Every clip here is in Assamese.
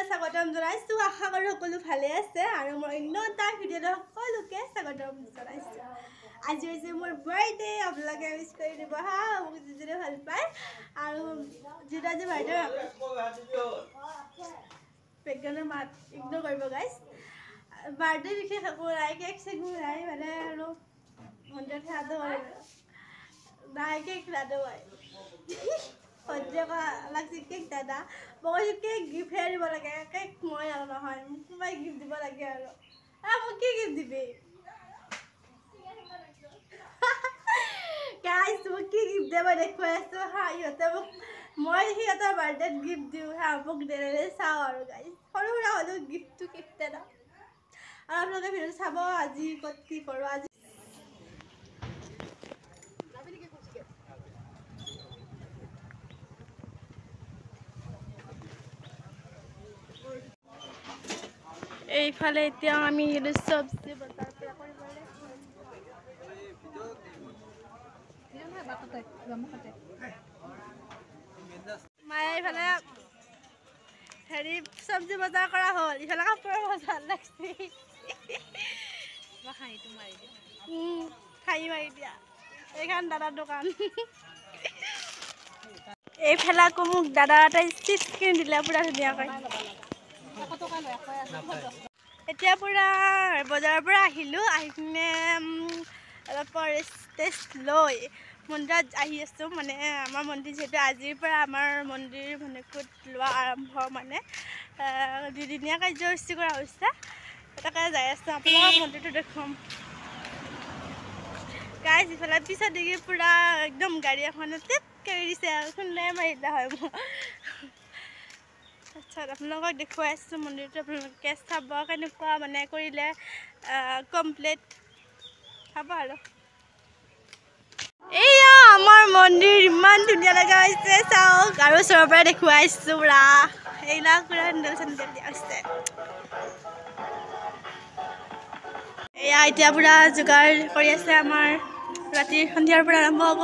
স্বাগতম জনাইছো। আশা কৰোঁ সকলো ভালে আছে আৰু মই অন্য এটা ভিডিঅ'লৈ সকলোকে স্বাগতম জনাইছো। আজি হৈছে মোৰ বাৰ্থডে, আপোনালোকে উইচ কৰি দিব হা, মোক যিজনে ভাল পায়। আৰু যিটো আজি বাৰ্থডে, বেকগ্ৰাউণ্ডৰ মাত ইগন'ৰ কৰিব গাইছ। বাৰ্থডে বিশেষ একো নাই, কেক চেকো নাই, মানে আৰু মন্দিৰত সেৱাটো নাই, কেক নানো মই। সহ্য কৰা লাগছে কেক দাদা, মই কৈছোঁ কেক গিফ্টহে দিব লাগে, কেক মই নানো নহয়, মোক কোনোবাই গিফ্ট দিব লাগে আৰু। মোক কি গিফ্ট দিবি গাইছ? মোক কি গিফ্ট দিয়ে মই দেখুৱাই আছোঁ হা। ইহঁতে মোক, মই সিহঁতৰ বাৰ্থডেত গিফ্ট দিওঁ হা, মোক দেৰে চাওঁ আৰু গাইছ। সৰু সুৰা হ'লেও গিফ্টটো গিফ্টে ন। আৰু আপোনালোকে ভিডিঅ'টো চাব আজি ক'ত কি কৰোঁ। আজি এইফালে এতিয়া আমি চব্জি বজাৰ পৰা কৰিবলৈ। মায়ে এইফালে হেৰি চব্জি বজাৰ কৰা হ'ল, ইফালে কাপোৰৰ বজাৰ লাগছে। খাই মাৰি দিয়া এইখন দাদাৰ দোকান। এইফালে আকৌ মোক দাদা এটাই চিপছ কিনি দিলে পুৰা ধুনীয়াকৈ। এতিয়া পুৰা বজাৰৰ পৰা আহিলোঁ, আহি কিনে অলপ ৰেষ্ট টেষ্ট লৈ মন্দিৰত আহি আছোঁ। মানে আমাৰ মন্দিৰ যিহেতু আজিৰ পৰা আমাৰ মন্দিৰ মণিকূট লোৱা আৰম্ভ, মানে দুদিনীয়া কাৰ্যসূচী কৰা হৈছে, তাকে যাই আছোঁ। আপোনালোকক মন্দিৰটো দেখুৱাম গাইছ। ইফালে পিছত দেখি পূৰা একদম গাড়ী এখনে টিপ কৰি দিছে আৰু খুন্দাই মাৰি দিলে হয় মোক। তাৰপিছত আপোনালোকক দেখুৱাই আছোঁ মন্দিৰটো, আপোনালোকে চাব কেনেকুৱা মানে কৰিলে কমপ্লিট চাব। আৰু এইয়া আমাৰ মন্দিৰ ইমান ধুনীয়া লগা হৈছে, চাওক। আৰু ওচৰৰ পৰা দেখুৱাইছোঁ পুৰা এইবিলাক পুৰা হেণ্ডেল চেণ্ডেল দিয়া হৈছে। এয়া এতিয়া পুৰা যোগাৰ কৰি আছে, আমাৰ ৰাতিৰ সন্ধিয়াৰ পৰা আৰম্ভ হ'ব।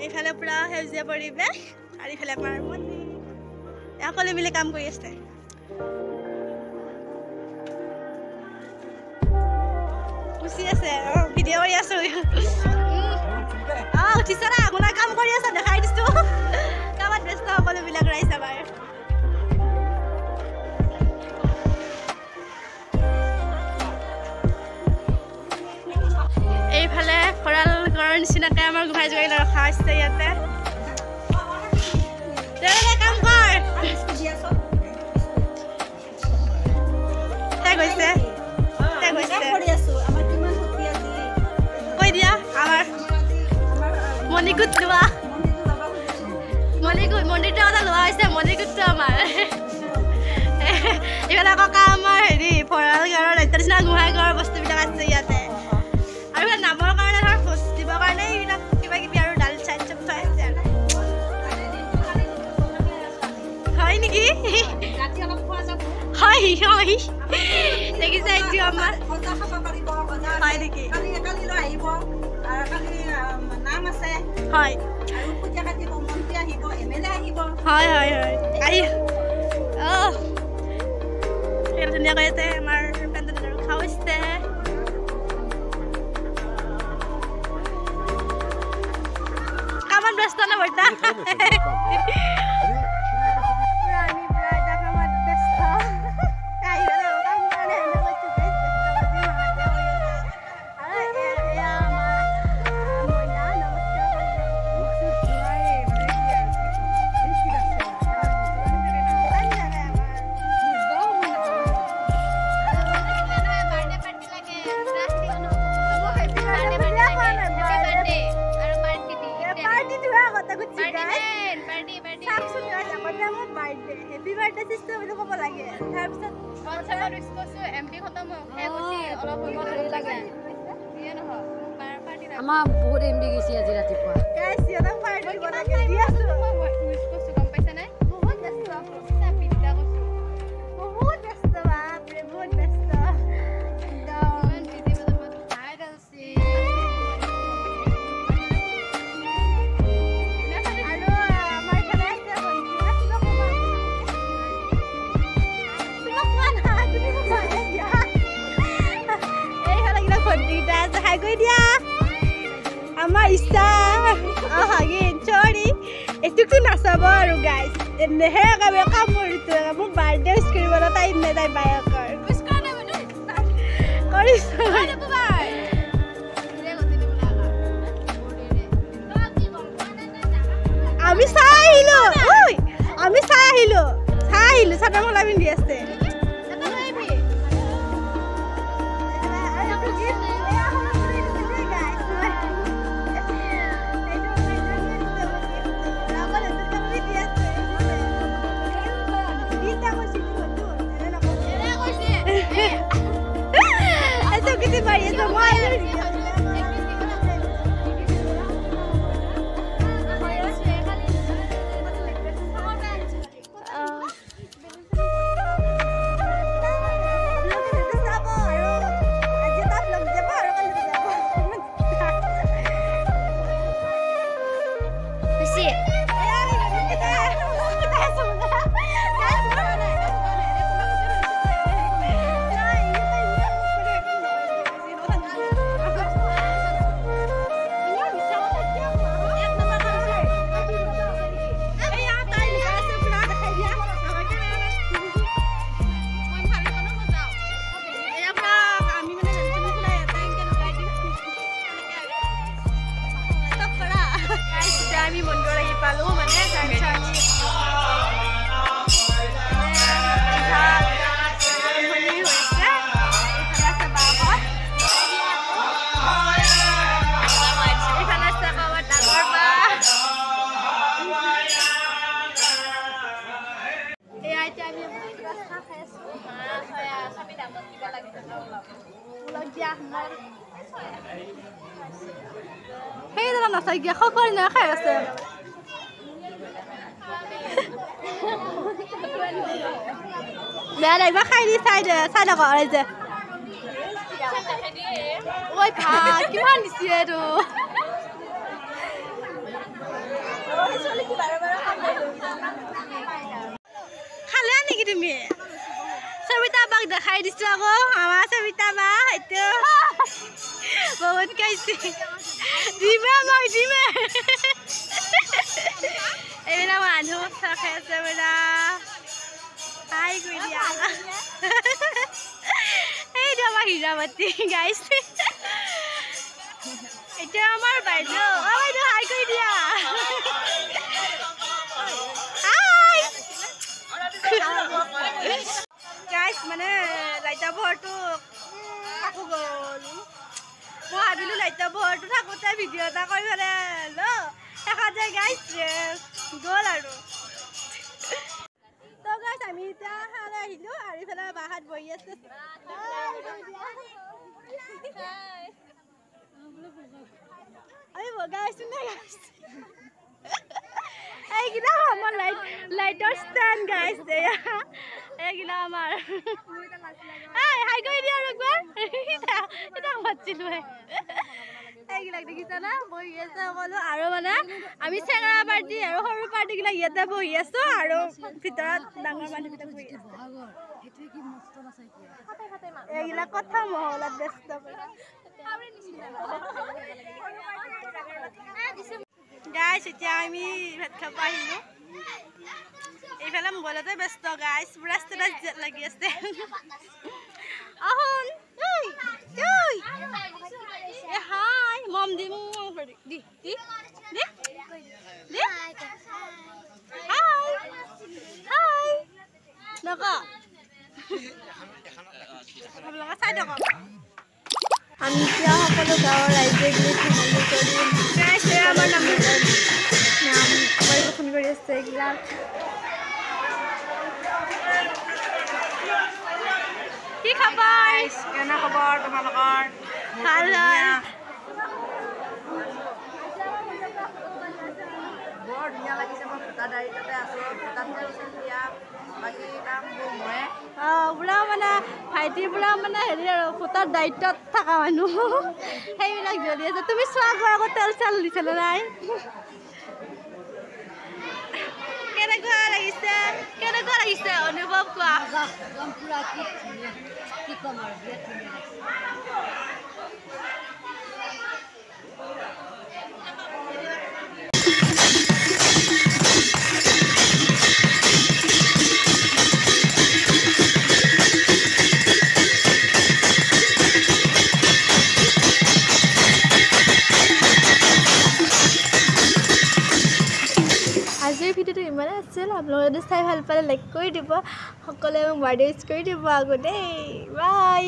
এইফালে পুৰা সেউজীয়া পৰিৱেশ আৰু এইফালে আমাৰ মন্দিৰ। সকলো মিলি কাম কৰি আছে। গুচি আছে, ভিডিঅ' কৰি আছো। অঁ উঠিছে না, আপোনাৰ কাম কৰি আছে, দেখাই দিছো। কামত ব্যস্ত সকলোবিলাক ৰাইজ আমাৰ। এইফালে ভঁৰাল ঘৰৰ নিচিনাকে আমাৰ গোহাঁই জোগাই ৰখা হৈছে ইয়াতে। কাম কৰ, শেষ হৈছে, শেষ হৈছে। কৈ দিয়া আমাৰ মণিকূট লোৱা, মণিকূট মন্দিৰটো কথা লোৱা হৈছে, মণিকূটটো আমাৰ। এইফালে ককা আমাৰ হেৰি ভঁৰাল ঘৰৰ দায়িত্ব নিচিনা গোহাঁই ঘৰৰ বস্তুবিলাক আছে ইয়াতে। আৰু নামৰ কাৰণে ধৰ ভোজ দিবৰ কাৰণে এইবিলাক কিবা কিবি আৰু ডাল চাইল চব থোৱা আছে আৰু। হয় নেকি? হয় হয়, দেখিছে এইটো আমাৰ হয় নেকি? হয় হয় হয় হয়, আহি অঁ ধুনীয়াকৈ ইয়াতে আমাৰ পেণ্ডেল ৰখা হৈছে। কামত ব্যস্ত নে বৰ্তা? আমি পুৰা এতিয়া কামত ব্যস্ত। আমাৰ বহুত এম বি গৈছে আজি ৰাতিপুৱা। বহুত ব্যস্ত, বাপৰে বহুত ব্যস্ত একদম। আমাৰ ইচ্ছা। ভাগিন চৰি, এইটোকতো নাচাব আৰু গাইছ, এনেহে একেবাৰে কামুৰিটো। মোৰ বাৰ্থডে উইচ কৰিব তাই নে তাই বায়েকৰ কৰিছোঁ। আমি চাই আহিলো, ঐ আমি চাই আহিলো, চাই আহিলো। চাদৰ মেখেলা পিন্ধি আছে। আমি মন্দিৰত আহি পালো, মানে সেইদৰে নাচাই গিয়া সকলো খাই আছে। বেয়া লাগিব খাই দি চাই দে, চাই থাকক ৰাইজে। ঐ ভাত কিমান দিছে এইটো? খালা নেকি তুমি? সবিতা বাক দেখাই দিছো আকৌ, আমাৰ সবিতা বা এইটো বহুত খাইছে। দিমে মই দিমে। এইবিলাক মানুহ চাহ খাই আছে এইবিলাক। হাই কৰি দিয়া। এইটো আমাৰ হীৰাৱতী গাইছ। এতিয়া আমাৰ বাইদেউ, অ বাইদেউ হাই কৰি দিয়া। হাই গাইছ, মানে লাইটৰ পোহৰটো কাকো গ'ল। মই ভাবিলোঁ লাইটৰ পোহৰটো থাকোঁতে ভিডিঅ' এটা কৰি পেলাই ন শেষত যায় গাইছ গ'ল আৰু। তো গাইছ আমি এতিয়া খালে আহিলোঁ আৰু ইফালে বাহাত বহি আছে। আমি বগা আছোঁ নে গাইছ? এইগিলা আমাৰ লাইট, লাইটৰ ষ্টেণ্ড গাইছ। এয়া এইগিলা আমাৰ। এই হাই কৰি দিয়া আৰু একবাৰ। এতিয়া মাতিছিলোঁ। এইবিলাক দেখিছা না, বহি আছে সকলো। আৰু মানে আমি চেঙৰা পাৰ্টি আৰু সৰু পাৰ্টিবিলাক ইয়াতে বহি আছো আৰু ভিতৰত ডাঙৰ মানুহবিলাক বহি আছে। এইবিলাক কথা মহলাত ব্যস্ত। গাইছ এতিয়া আমি ভাত খাব আহিলো। এইফালে মোবাইলতে ব্যস্ত গাইছ, পুৰা ষ্টেটাছ লাগি আছে। আহোন হাই মম দি দি দি দি দি হাই হাই নক আপোনালোকে চাই থাকক। আমি এতিয়া সকলো গাঁৱৰ ৰাইজে মিলি ধেমালি কৰিম। আমাৰ নাম নাম পৰিৱেশন কৰি আছে এইবিলাক। কি খবৰ? কেনে খবৰ তোমালোকৰ? ভাল ভাল। বৰ ধুনীয়া লাগিছে। মই সূতা দাড়িতে আছোঁ, সূতা দিয়া বাকী কামবোৰ ময়ে। অঁ পুৰা মানে ভাইটিৰ পুৰা মানে হেৰি আৰু সূতাৰ দায়িত্বত থকা মানুহ, সেইবিলাক জ্বলি আছে। তুমি চোৱা গৈ আকৌ তেল চেল দিছেনে নাই? কেনেকুৱা লাগিছে? কেনেকুৱা লাগিছে অনুভৱ কোৱা? কি ক'ম আৰু, বিৰাট ধুনীয়া লাগিছে। আজিৰ ভিডিঅ'টো ইমানেই আছিল। আপোনালোকে যদি চাই ভাল পালে লাইক কৰি দিব, সকলোৱে মোক বাৰ্থডে উইচ কৰি দিব আকৌ দেই। বাই।